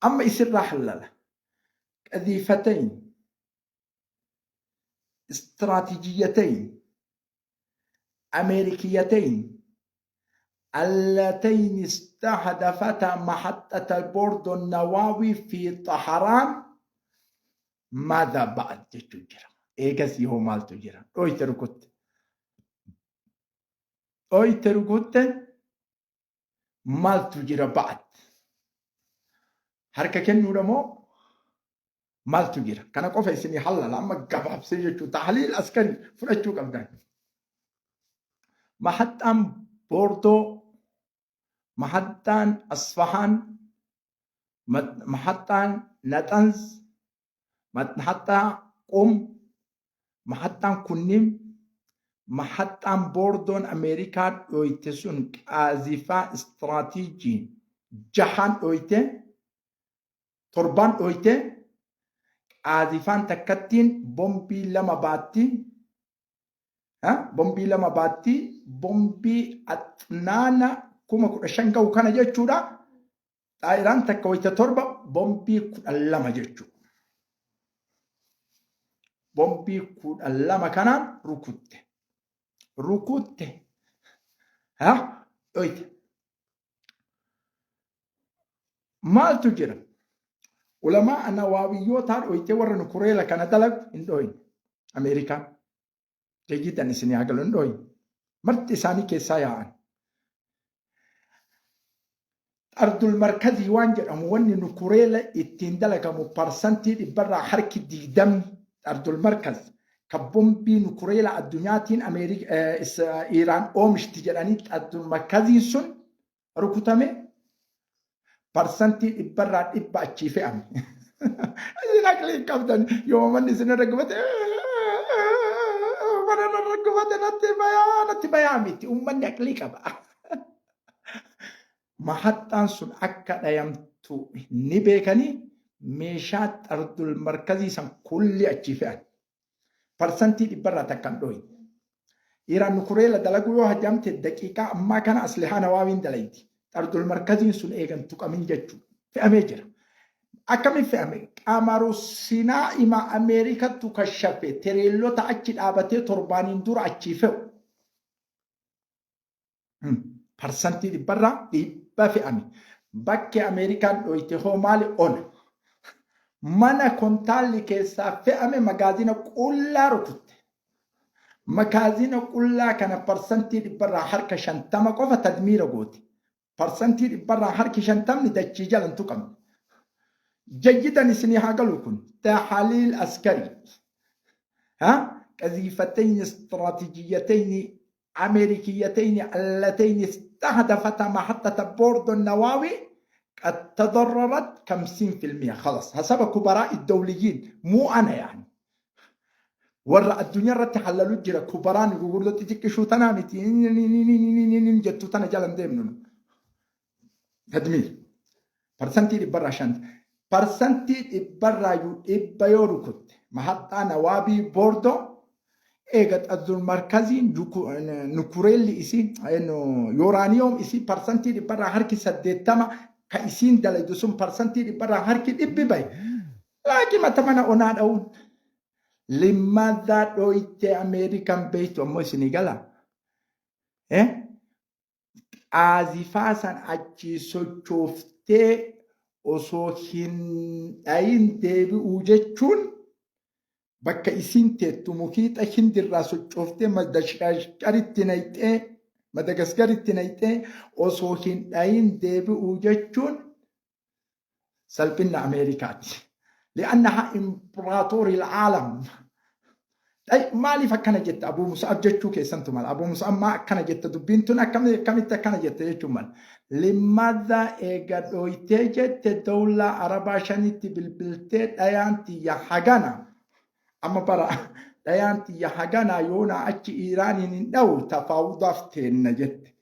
Amma isirraa hallala. Qadhiifatayn istiraatiijiyatayn ameerikiyatayn اللتين استهدفتا محطة البوردو النووي في طهران ماذا بعد jechuu jira. Eegas yoo maaltu jira? Dhooyte rukutte. Dhooyte rukutte, maaltu jira ba'ad? Harka kennuudha moo maaltu jira? Kana qofa isinii hallala amma gabaabsee jechuu tahliil askari fudhachuu qabdan. Mahaxxaan Boordoo, mahaxxaan Asfahaan, mahaxxaan Naxanz, mahaxxaa Qum, mahaxxaan kunniin mahaxxaan Boordoon Ameerikaa dhooyte sun qaazifaa istiraatiijii jahaan dhooyte, torbaan dhooyte, qaazifaan takkattiin bombii lama baatti. Bombii lama baatti, bombii axnaana 15,000 gahu kana jechuudha. Xaayiraan takka wayita torba bombii 12 jechuudha. Bombii 12 kanaan rukutte. Rukutte. Dhoyte. Maaltu jira? Ulamaa nawaawiyyootaa dhoytee warra nukureela kana dalagu hin dhoyne. Ameerikaan. Jayyidan isin haa galu, hin dhoyne. Marti isaanii keessaa yaa'an. Xardul markazii waan jedhamu, wanni nukureela ittiin dalagamu parsantii dhibbarraa harki 20, xardul markaz ka bombii nukureela addunyaatiin Iiraan oomishti jedhanii, xardul markaziin sun rukutame, parsantii 100% achii fe'ame. Isin aqlii hin qabdan, yoo manni isin irra gubate mana irra gubate natti bayaa natti bayaa miti, uummanni aqlii qaba. Mahaxxaan sun akka dhayamtu ni beekanii meeshaa xardul markazii san kulli achii fe'an. Parsantii dhibbarraa takka hin dhooyne. Iraan nukureela dalaguu yoo hajamte daqiiqaa ammaa kana aslihaa nawaawiin dalayti. Xardul markaziin sun eegan tuqamin jechuudha. Fe'amee jira. Akkamiin fe'ame? Qamaru sinaa'ima Ameerikattu kashafe tereellota achi dhaabatee torbaaniin dura achii fe'u. Parsantii 100% fe'ame. Bakki Ameerikaan dhoyte hoo maali? Ona. Mana kontaalli keessaa fe'ame magaazina qullaa rukutte. Magaazina qullaa kana parsantii 50% qofa tadmiira goote. Parsantii 50% dachii jala hin tuqamne. Jayyidan isinii haa galu kun tahaliil askarii. Ha? Qaziifatayni istiraatijiyyatayni أمريكيتين اللتين استهدفتا محطة بوردو النووي قد تضررت 50%. خلاص، حسب كبراء الدوليين، مو أنا يعني. Warra addunyaa irratti hallalu jira, kubaraan gurguddoo xixiqqishuu tanaa miti jettu tana jala hin deemnu. Tadmiir parsantii dhibbarraa shanta parsantii dhibbarraayyuu dhibba yoo rukutte mahaxxaa nawaabii boordoo eega xazzul markaziin nukureelli isii yooraaniyoom isii parsantii 80% ka isiin dalaydu sun parsantii 100% bahe, laakiin mata mana onaa dha'uun limmaadhaa dhooyte Ameerikaan beektu ammoo isinii gala. Qaazifaa san achii sochooftee osoo hin dhayin deebi'uu jechuun bakka isiin teettu mukiixa Hindirraa sochooftee Madagaskaritti nayxee Madagaskaritti nayxee osoo hin dhayin deebi'uu jechuun salphinna Ameerikaati. Li'annaha impraatoorii al'aalam. Maaliif akkana jetta Abuu Mus'ab jechuu keessantu mala. Abuu Mus'ab maa akkana jetta, dubbiin tun akkamitti akkana jette jechuun mala. Limadha eega dhooytee jette dawlaa Arabaa shanitti bilbiltee dhayaan tiyya hagana. Amma bara dhayaan tiyya hagana yoonaa achi Iiraaniin hin dhawu tafaawudaaf teenna jette.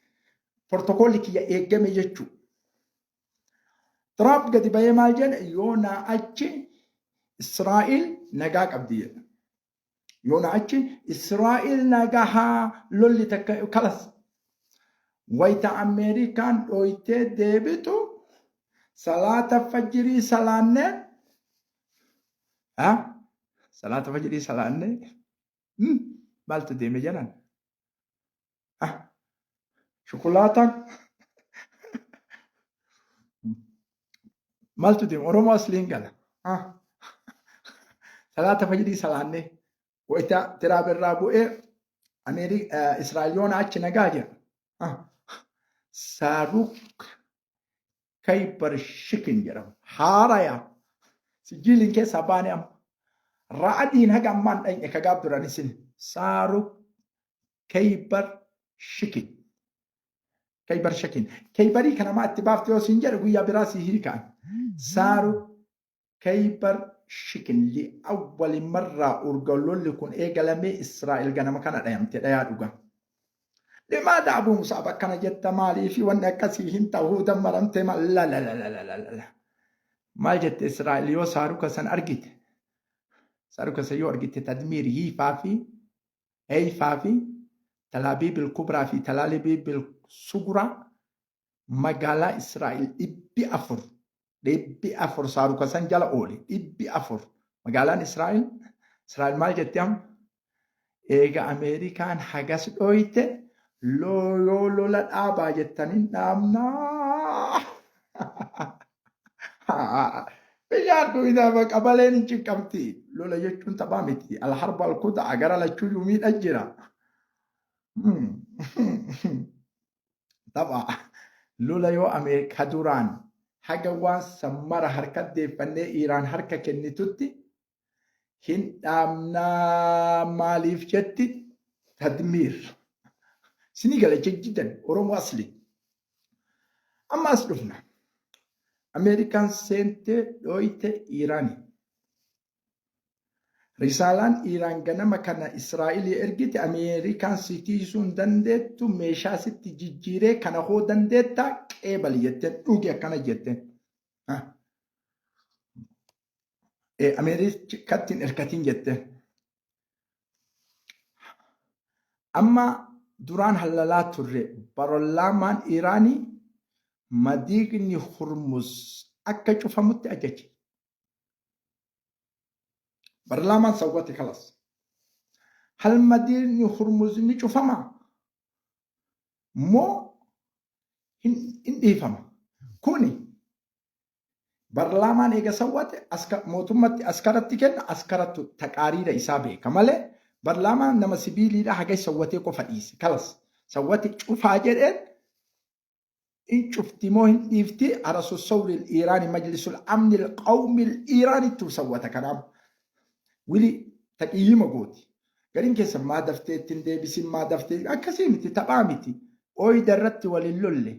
Portokoolli kiyya eeggame jechuu. Tiraamp gadi bahee maal jedhe? Yoonaa achi Israa'el nagaa qabdi jedha. Yoonaa achi Israa'el nagahaa lolli takka kalas. Wayita Ameerikaan dhooytee deebitu Salaata fajjirii salaannee salaata fajjirii salaannee maaltu deeme jedhan? Shukulaataan maaltu deeme? Oromoo asliin gala. Salaata fajjirii salaannee wayita tiraab irraa bu'ee Israa'el yoona achi nagaa jedha. Saaruk Kaybar Shikin jedhama. Haaraya. Sijiiliin keessaa baane amma. Ra'adiin haga ammaan dhayne ka gaaf duran isin. Saaruk Kaybar Shikin. Kaybar Shikin. Kaybarii kana maa itti baafte yoo siin jedhe guyyaa biraa si hiikaan. Saaruk Kaybar Shikin li'awwali marraa urga lolli kun eegalamee Israa'el ganama kana dhayamte dhayaa dhugaa. Limaada Abuu Musaab akkana jetta maaliifi wanni akkasii hin ta'uu dammaramte maal la la la la la la la. Maal jette Israa'el yoo saaruka san argite saaruka san yoo argite tadmiir hiifaa fi Heeyfaa fi Talaabiibil Kubraa fi Talaalibiibil Suguraa magaalaa Israa'el 400 400 saaruka san jala oole 400 magaalaan Israa'el. Israa'el maal jette amma? Eega Ameerikaan hagas dhooyte yoo lola dhaabaa jettaniin dhaabnaa. Bishaan dhuyidaa qabaleen hin cinqamti. Lola jechuun taphaa miti. Alharba alkudaa gara lachuuyyuu miidha jira. Tapha lola yoo Ameerika duraan haga waan san mara harka deeffannee Iiraan harka kennitutti hin dhaabnaa maaliif jetti tadmiir. Isinii gala jijjidan Oromoo asli. Amma as dhufna. Ameerikaan seentee dhooyte Iiraanii. Risaalaan Iiraan ganama kana Israa'elii ergite Ameerikaan si tiisuu hin dandeettu meeshaa sitti jijjiiree kana hoo dandeettaa qeebali jetteen dhugi akkana jetteen. Ameerikaatti hin erkatiin jetteen. Amma duraan hallalaa turre barolaamaan Iiraanii madiiqni Hurmuz akka cufamutti ajaje. Barlaamaan sawwate kalas. Hal madiiqni Hurmuz ni cufama moo hin dhiifama? Kuni barlaamaan eega sawwate mootummatti askaratti kenna askarattu taqaariira isaa beeka malee barlaamaan nama sibiiliidha haga sawwatee qofa dhiise kalas sawwate cufaa jedheen in cufti moo hin dhiifti arasu sawril iiraani majlisul amnil qawmil iiraanittu sawwata kanaaf wili taqiyyima gooti gariin keessa maa daftee ittiin deebisin maa daftee akkasii miti taphaa miti ooyida irratti waliin lolle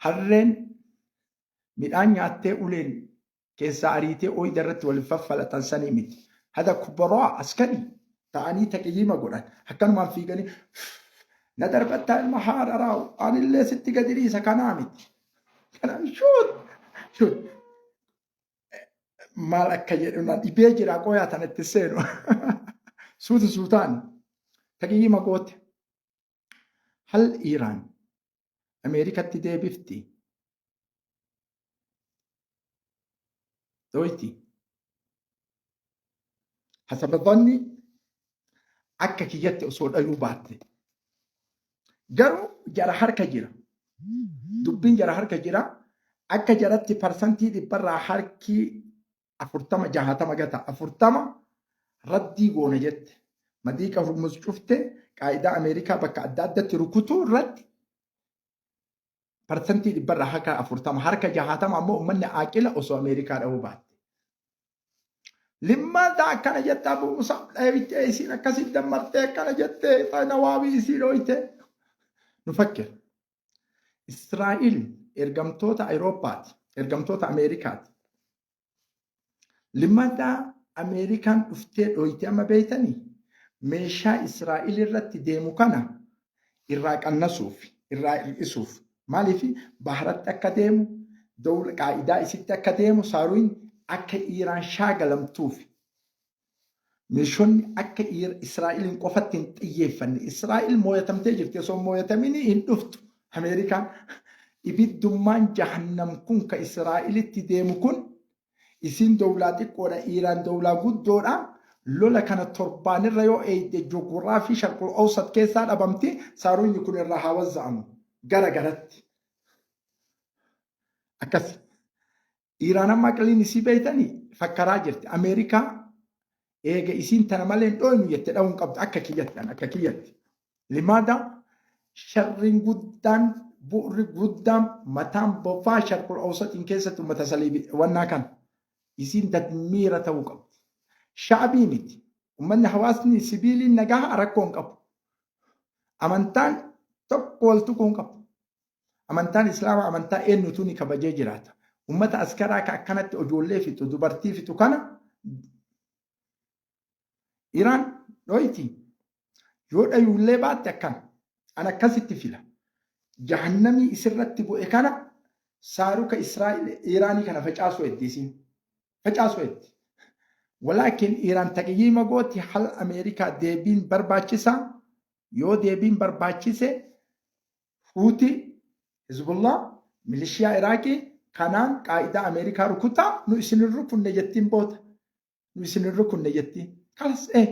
harreen midhaan nyaattee uleen keessaa ariitee ooyida irratti waliin faffalatan sanii miti. Hada kubaraa askari ta'anii taqiyyiima godhan. Akkanumaan fiiganii na darbattaa ilma haadha anillee sitti gadi dhiisa kanaa miti. Kana shuut shuut maal akka jedhu na dhibee jira qoyaa tanatti seenu. Suuta suutaan taqiyyiima goote. Hal Iiraan Ameerikatti deebifti? Dooyti. Hasaba dhanni akka kiyyatti osoo dhayuu baatte. Garuu jara harka jira. Dubbiin jara harka jira. Akka jaratti parsantii dhibbarraa harki 40 60 gata 40 raddii goona jette. Madiiqa Hurmuz cufte qaa'idaa Ameerikaa bakka adda addatti rukutuu irratti parsantii dhibbarraa harka 40 harka 60 ammoo uummanni aaqila osoo Ameerikaa dha'uu baatte. Limmaata akkana jette Abuu Musab dheebittee isiin akkasitti dammartee akkana jettee nawaawii isii dhooyte. Nu fakkir. Israa'el ergamtoota Awurooppaati, ergamtoota Ameerikaati. Limmaata Ameerikaan dhuftee dhooyte amma beeytanii meeshaa Israa'el irratti deemu kana irraa qannasuuf, irraa hir'isuuf. Maaliif baharatti akka deemu, dawla qaa'idaa isitti akka deemu, saaruun akka Iiraan shaagalamtuuf. Meeshonni akka Israa'eliin qofatti hin xiyyeeffanne. Israa'el mooyatamtee jirti. Osoo hin mooyatamin hin dhuftu. Ameerikaan Ibiddummaan jahannam kun ka Israa'elitti deemu kun isiin dowlaa xiqqoodha, Iiraan dowlaa guddoodha. Lola kana torbaanirra yoo eeyde joguraafii Sharqul Awsat keessaa dhabamti. Saaruunyi kun irraa haa wazza'amu gara garatti. Akkas. Iiraan amma aqliin isii beeytanii fakkaraa jirti. Ameerikaa eega isiin tana malee hin dhooynu jette dha'uu hin qabdu akka kiyyatti an akka kiyyatti. Limaada sharriin guddaan bu'urri guddaan mataan bofaa Sharqul Awsatiin keessatti uummata saliibi wannaa kana isiin dadmiira ta'uu qabdi. Sha'abii miti. Uummanni hawaasni sibiiliin nagaa rakkoo hin qabu. Amantaan tokko wal tuquu hin qabu. Amantaan Islaamaa amantaa eenyutu ni kabajee jiraata. Ummata askaraa ka akkanatti ojoollee fixu, dubartii fixu kana Iraan dhoyti. Yoo dhayuullee baatte akkana. An akkasitti fila. Jahannamii isirratti bu'e kana saaruka Israa'el Iraanii kana facaasuu heddi isiin. Facaasuu heddi. Walaakin Iraan taqiyyiima gooti hal Ameerikaa deebiin barbaachisaa? Yoo deebiin barbaachise Huutii, Hizbullah, milishiyaa Iraaqii kanaan qaa'idaa Ameerikaa rukutaa, nu isin hin rukunne jettiin booda. Nu isin hin rukunne jettiin. Kalas ee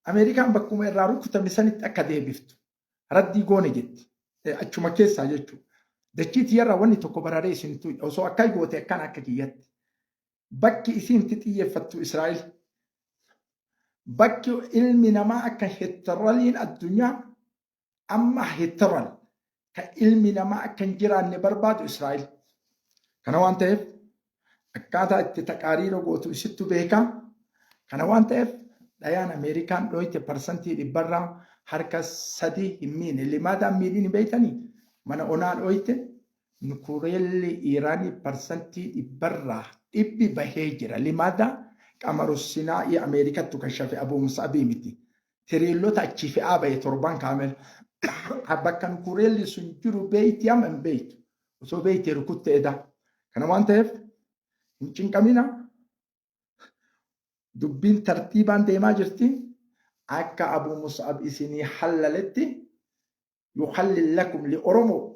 Ameerikaan bakkuma irraa rukutame sanitti akka deebiftu. Raddii goone jetti. Achuma keessaa jechuudha. Dachii tiyyarraa wanni tokko bararee isin tuqe osoo akka goote akkana akka kiyyatti. Bakki isiin itti xiyyeeffattu Israa'el. Bakki ilmi namaa akka Hitleraliin addunyaa amma Hitler ka ilmi namaa akka hin jiraanne barbaadu Israa'el. Kana waan ta'eef akkaataa itti taqaariira gootu isittu beeka. Kana waan ta'eef dhayaan Ameerikaan dhooyte 3% hin miine. Limaadaan miidhiin hin beeytanii? Mana onaa dhooyte nukureelli Iiraanii 100% bahee jira. Limaada qamaru sinaa'ii Ameerikattu kashafe Abuu Musaabii miti. Tiriillota achii fe'aa bahe torban kaamel. Bakka nukureelli sun jiru beeyti amma hin beeytu. Osoo beeytee rukutte edaa. Kana waan ta'eef hin cinqamina. Dubbiin tartiibaan deemaa jirti. Akka Abuu Mus'ab isinii hallaletti yuhallil lakum li Oromoo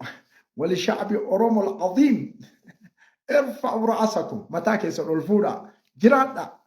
wali sha'bi Oromoo al-aziim irfa'u ra'asakum mataa keessan ol fuudhaa jiraadhaa.